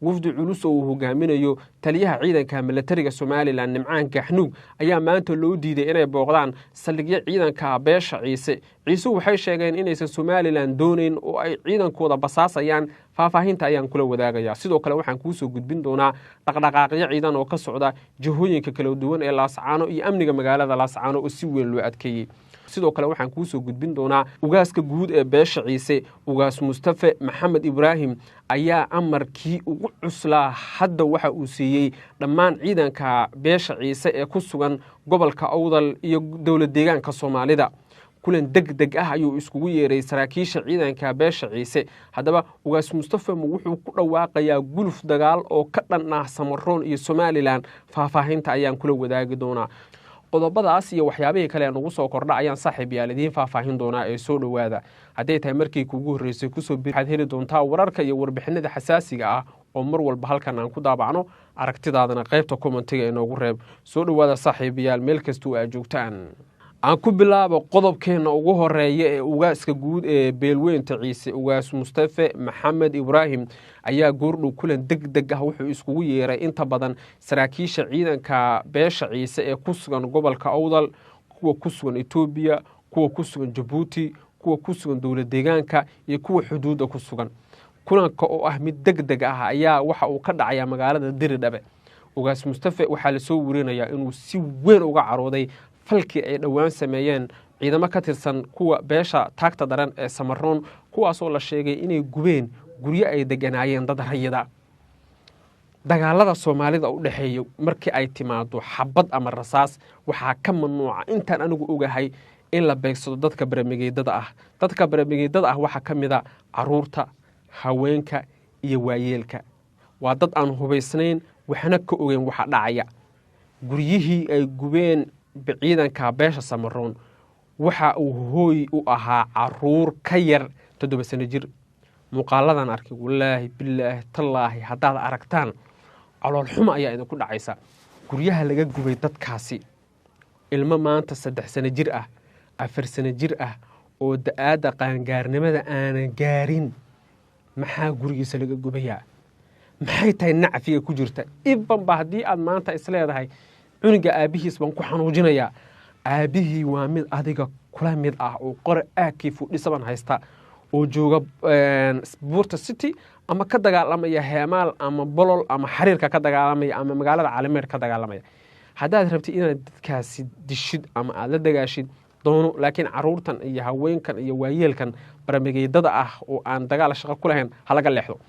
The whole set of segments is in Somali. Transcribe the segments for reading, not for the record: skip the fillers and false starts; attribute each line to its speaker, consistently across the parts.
Speaker 1: Wafdi culus oo uu hogaaminayo taliyaha ciidanka milatariga Somalilan Nimcaan Gaxnuug ayaa maanta loo diiday inay booqdaan saldhigyo ciidanka beesha Ciise. Ciise waxay sheegeen inaysan Somalilan doonayn oo ay ciidankooda basaasayaan. Faahfaahinta ayaan kula wadaagayaa. Sidoo kale waxaan kuusoo gudbin doonaa dhaqdhaqaaqyo ciidan oo ka socda jihooyinka kala duwan ee Laascaano iyo amniga magaalada Laascaano oo si weyn loo adkeeyey. Sidoo kale waxaan kuusoo gudbin doonaa ugaaska guud ee beesha Ciise, Ugaas Mustafe Maxamed Ibraahim, ayaa amarkii ugu cuslaa hadda waxa uu siiyey dhammaan ciidanka beesha Ciise ee ku sugan gobolka Awdal iyo dowlad deegaanka Soomaalida. Kulan deg deg ah ayuu iskugu yeeray saraakiisha ciidanka beesha Ciise. Haddaba Ugaas Mustafe wuxuu ku dhawaaqayaa guluf dagaal oo ka dhan ah Samaroon iyo Somalilan. Faahfaahinta ayaan kula wadaagi doonaa. Qodobadaas iyo waxyaabihii kale ee nagu soo kordha ayaan saaxiib yaal idiin faahfaahin doonaa ee soo dhowaada. Hadday tahay markii kuugu horreysay kusoo bir, waxaad heli doontaa wararka iyo warbixinada xasaasiga ah oo mar walba halkan aan ku daabacno. Aragtidaadana qaybta commentiga inoogu reeb. Soo dhowaada saaxiibayaal, meel kasta oo aad joogtaan. Aan ku bilaabo qodobkeena ugu horeeya ee ugaaska guud ee beelweynta Ciise, Ugaas Mustafe Maxamed Ibraahim, ayaa goordhow kulan deg deg ah wuxuu iskugu yeeray inta badan saraakiisha ciidanka beesha Ciise ee ku sugan gobolka Awdal, kuwa ku sugan Etoobiya, kuwa ku sugan Jabuuti, kuwa ku sugan dowlad deegaanka iyo kuwa xuduudda ku sugan. Kulanka oo ah mid deg deg ah ayaa waxa uu ka dhacayaa magaalada Diridhabe. Ugaas Mustafe waxaa lasoo werinayaa inuu si weyn uga carooday falkii ay dhowaan sameeyeen ciidamo ka tirsan kuwa beesha taagta daran ee Samaroon, kuwaasoo la sheegay inay gubeen guryo ay deganaayeen dad rayida. Dagaalada Soomaalida u dhexeeya markii ay timaado xabad ama rasaas, waxaa ka mamnuuca intaan anigu ogahay in la beegsado dadka baramigeydada ah. Dadka baramigeydada ah waxaa ka mid a caruurta, haweenka iyo waayeelka. Waa dad aan hubaysnayn, waxna ka ogeyn waxa dhacaya. Guryihii ay gubeen ciidanka beesha Samaroon waxa uu hooy u ahaa caruur ka yar 7 sano jir. Muuqaaladan arkay, wallaahi bilaahi tallaahi, haddaad aragtaan caloolxumo ayaa idinku dhacaysa. Guryaha laga gubay dadkaasi, ilmo maanta 3 sano jir ah, 4 sano jir ah oo da-aadda qaangaarnimada aanan gaarin, maxaa gurigiisa laga gubayaa? Maxay tahay nacfiga ku jirta? Ibanba haddii aad maanta isleedahay cunuga aabbihiis baan ku xanuujinayaa, aabbihii waa mid adiga kula mid ah oo qore aagkii fuudhisaban haysta oo jooga Buurta City ama ka dagaalamaya Heemaal ama Bolol ama Xariirka ka dagaalamaya ama magaalada Calimeer ka dagaalamaya. Haddaad rabtid inaad dadkaasi dishid ama aada la dagaashid doono, laakiin caruurtan iyo haweenkan iyo waayeelkan baramigeydada ah oo aan dagaal shaqo ku lahayn halaga leexdo.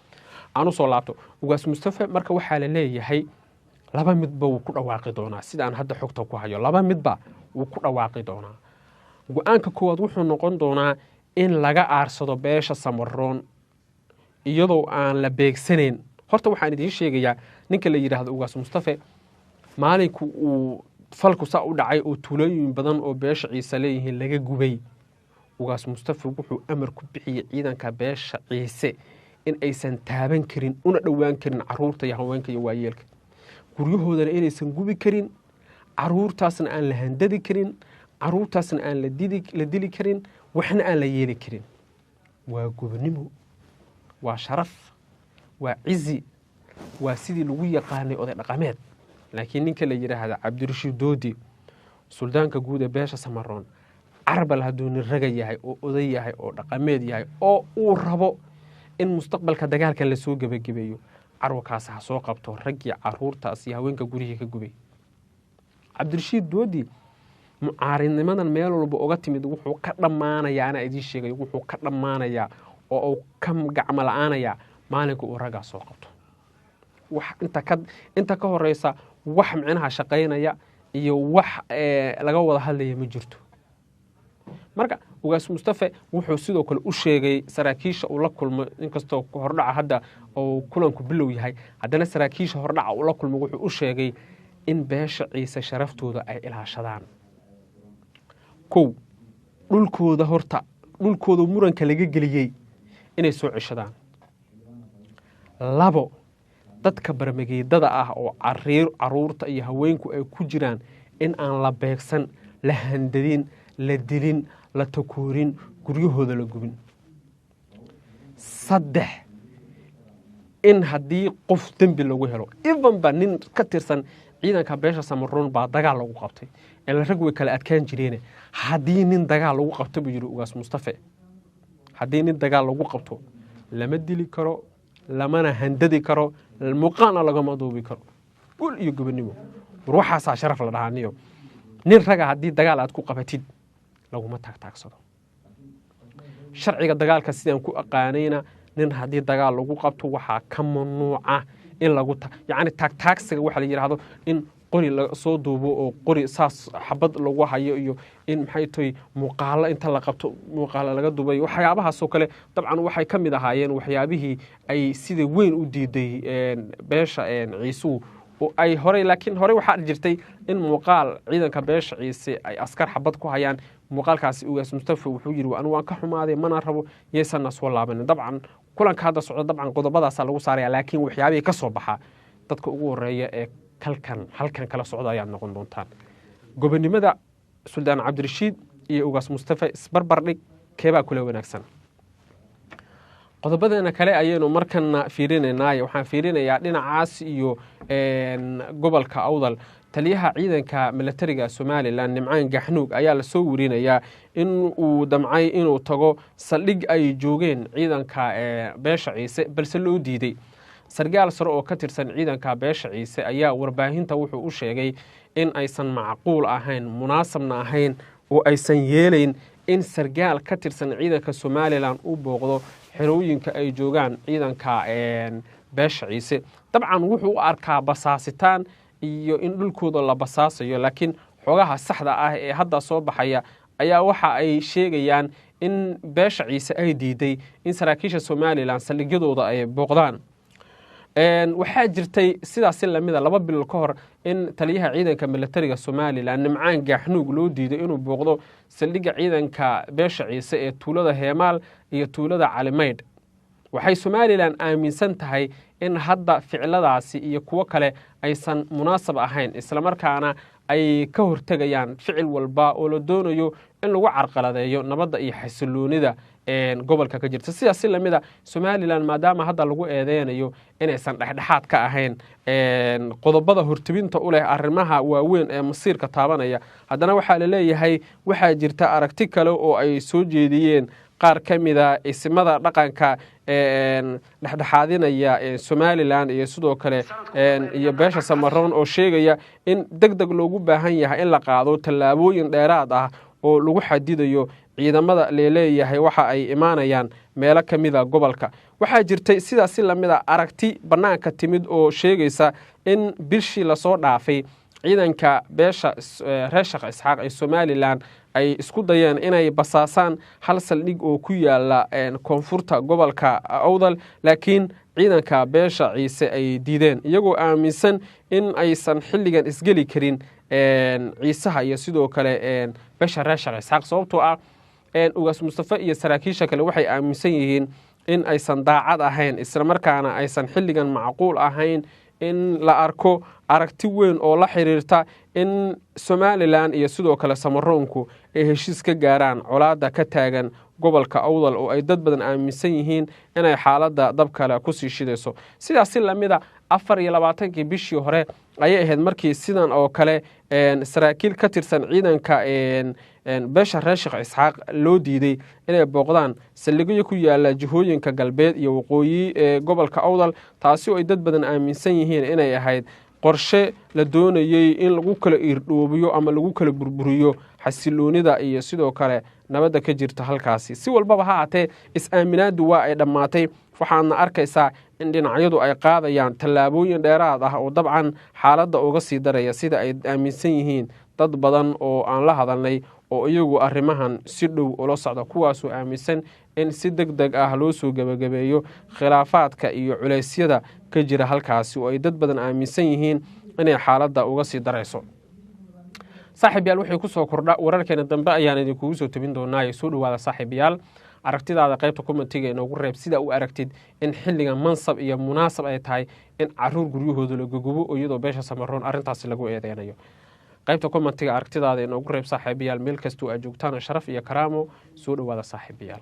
Speaker 1: Aan usoo laabto Ugaas Mustafe. Marka waxaa la leeyahay laba midba wuu ku dhawaaqi doonaa. Sidaan hadda xogta ku hayo, laba midba wuu ku dhawaaqi doonaa. Go-aanka koowaad wuxuu noqon doonaa in laga aarsado beesha Samaroon iyadoo aan la beegsanayn. Horta waxaan idiin sheegayaa, ninka la yidhaahdo Ugaas Mustafe, maalinku uu falku saa u dhacay oo tuulooyin badan oo beesha Ciise leeyihiin laga gubay, Ugaas Mustafe wuxuu amar ku bixiyey ciidanka beesha Ciise in aysan taaban karin una dhowaan karin caruurta iyo haweenka iyo waayeelka, guryahoodana inaysan gubi karin, caruurtaasna aan la handadi karin, caruurtaasna aan la dili karin, waxna aan la yeeli karin. Waa gobonimo, waa sharaf, waa cizi, waa sidii lagu yaqaanay oday dhaqameed. Laakiin ninka la yidhaahda Cabdirashiid Doodi, suldaanka guud ee beesha Samaroon, carbal hadduu nin raga yahay oo oday yahay oo dhaqameed yahay oo uu rabo in mustaqbalka dagaalkan lasoo gebagabeeyo, carwakaas ha soo qabto raggii caruurtaas iyo haweenka guryihii ka gubay. Cabdirashiid Doodi mucaaridnimadan meel walba uga timid wuxuu ka dhammaanayaa, anaa idiin sheegay, wuxuu ka dhammaanayaa oo uu ka gacmo la-aanayaa maalinka uu raggaa soo qabto. Wax inta ka horeysa wax micnaha shaqaynaya iyo wax laga wada hadlaya ma jirto. Marka Ugaas Mustafe wuxuu sidoo kale u sheegay saraakiisha uu la kulmo, inkastoo hordhaca hadda oo kulanku bilow yahay, haddana saraakiisha hordhaca uu la kulmo wuxuu u sheegay in beesha Ciise sharaftooda ay ilaashadaan. Kow, dhulkooda, horta dhulkooda muranka laga geliyey inay soo ceshadaan. Labo, dadka barmageydada ah oo caruurta iyo haweenku ay ku jiraan in aan la beegsan, la handadin, la dilin, la takoorin, guryahooda la gubin. 3, In haddii qof dembi lagu helo, evenba nin ka tirsan ciidanka beesha Samaroon baa dagaal lagu qabtay, ila rag way kala adkaan jireene, haddii nin dagaal lagu qabto, buu yidhi Ugaas Mustafe, haddii nin dagaal lagu qabto lama dili karo, lamana handadi karo, muuqaalna lagama duubi karo. Gul iyo gobonimo. War waxaasaa sharaf la dhahaa niyo. Nin raga haddii dagaal aad ku qabatid laguma taagtaagsado. Sharciga dagaalka sidaan ku aqaanayna, nin haddii dagaal lagu qabto waxaa ka mamnuuca in lagu, yacni, taagtaagsiga waxa la yidhaahdo, in qori lasoo duubo oo qori saas xabad lagu hayo, iyo in, maxay toy, muuqaalo inta la qabto muuqaalo laga duubayo, waxyaabahaasoo kale dabcan waxay ka mid ahaayeen waxyaabihii ay sida weyn u diiday beesha Ciisuhu oo ay horey. Laakiin horey waxaa jirtay in muuqaal ciidanka beesha Ciise ay askar xabad ku hayaan, muuqaalkaasi Ugaas Mustafa wuxuu yidhi: "Anigu waan ka xumaaday, mana rabo, yaysanna soo laabanin." Dabcan kulanka hadda socda dabcan qodobadaasaa lagu saaraya, laakiin waxyaabihii ka soo baxaa dadka ugu horeeya ee kalkan halkan kala socda ayaad noqon doontaan. Gobonimada Suldaan Cabdirashiid iyo Ugaas Mustafa isbarbardhig, keebaa kula wanaagsan? Qodobadeena kale ayaynu markana fiirinaynaaye. Waxaan fiirinayaa dhinacaas iyo gobolka Awdal. Taliyaha ciidanka milatariga Somalilan Nimcaan Gaxnuug ayaa lasoo werinayaa in uu damcay inuu tago saldhig ay joogeen ciidanka beesha Ciise, balse loo diiday. Sargaal sare oo ka tirsan ciidanka beesha Ciise ayaa warbaahinta wuxuu u sheegay in aysan macquul ahayn, munaasabna ahayn oo aysan yeelayn in sargaal ka tirsan ciidanka Somalilan u booqdo xerooyinka ay joogaan ciidanka beesha Ciise. Dabcan wuxuu u arkaa basaasitaan iyo in dhulkooda la basaasayo, laakiin xogaha saxda ah ee hadda soo baxaya ayaa waxa ay sheegayaan in beesha Ciise ay diiday in saraakiisha Somalilan saldhigyadooda ay booqdaan. Waxaa jirtay sidaasi lamida 2 bilood ka hor in taliyaha ciidanka milatariga Somalilan Nimcaan Gaaxnuug loo diiday inuu booqdo saldhigga ciidanka beesha Ciise ee tuulada Heemaal iyo tuulada Calimaydh. Waxay Somalilan aaminsan tahay in hadda ficiladaasi iyo kuwo kale aysan munaasab ahayn, islamarkaana ay ka hortegayaan ficil walba oo la doonayo in lagu carqaladeeyo nabadda iyo xasiloonida gobolka ka jirta. Sidaas si lamida Somalilan, maadaama hadda lagu eedeynayo inaysan dhexdhexaad ka ahayn qodobada hortebinta u leh arrimaha waaweyn ee masiirka taabanaya, haddana waxaa laleeyahay waxaa jirta aragti kale oo ay soo jeediyeen qaar ka mida isimada dhaqanka dhexdhexaadinaya Somalilan iyo sidoo kale iyo beesha Samaroon, oo sheegaya in deg deg loogu baahan yahay in la qaado tallaabooyin dheeraad ah oo lagu xadidayo ciidamada leeleeyahay waxa ay imaanayaan meelo ka mida gobolka. Waxaa jirtay sidaas si lamid a aragti bannaanka timid oo sheegaysa in bishii lasoo dhaafay ciidanka beesha reer Sheekh Isxaaq ee Somalilan ay isku dayeen inay basaasaan hal saldhig oo ku yaala koonfurta gobolka Awdal, laakiin ciidanka beesha Ciise ay diideen, iyagoo aaminsan in aysan xilligan isgeli karin Ciisaha iyo sidoo kale beesha reer Sheekh Isxaaq, sababtoo ah Ugaas Mustafe iyo saraakiisha kale waxay aaminsan yihiin in aysan daacad ahayn, islamarkaana aysan xilligan macquul ahayn in la arko aragti weyn oo la xiriirta in Somalilan iyo sidoo kale Samaroonku ay heshiis ka gaaraan colaadda ka taagan gobolka Awdal, oo ay dad badan aaminsan yihiin inay xaaladda dab kale kusii shidayso. Sidaas si lamida 24-kii bishii hore ayay ahayd markii sidan oo kale saraakiil ka tirsan ciidanka beesha reer Sheekh Isxaaq loo diiday inay booqdaan saldhigyo ku yaala jihooyinka galbeed iyo waqooyi ee gobolka Awdal, taasi oo ay dad badan aaminsan yihiin inay ahayd qorshe la doonayey in lagu kala irdhoobiyo ama lagu kala burburiyo xasiloonida iyo sidoo kale nabadda ka jirta halkaasi. Si walbaba ha haatee, is-aaminaaddu waa ay dhammaatay, waxaadna arkaysaa in dhinacyadu ay qaadayaan tallaabooyin dheeraad ah oo dabcan xaaladda uga sii daraya, sida ay aaminsan yihiin dad badan oo aan la hadalnay oo iyagu arrimahan si dhow ula socda, kuwaasoo aaminsan in si deg deg ah loo soo gebagabeeyo khilaafaadka iyo culeysyada ka jira halkaasi, oo ay dad badan aaminsan yihiin inay xaaladda uga sii darayso. Saaxiib yaal, wixii kusoo kordha wararkeena dambe ayaan idinkugu soo tebin doonaaye. Soo dhowaada saaxiibayaal, aragtidaada qaybta commentiga inoogu reeb, sida u aragtid in xilligan mansab iyo munaasab ay tahay in caruur guryahooda la gogobo iyadoo beesha Samaroon arrintaasi lagu eedeynayo. Qaybta commentiga aragtidaada inoogu reeb saaxiibayaal, meel kastoo aad joogtaan. Sharaf iyo karaamo, soo dhowaada saaxiibayaal.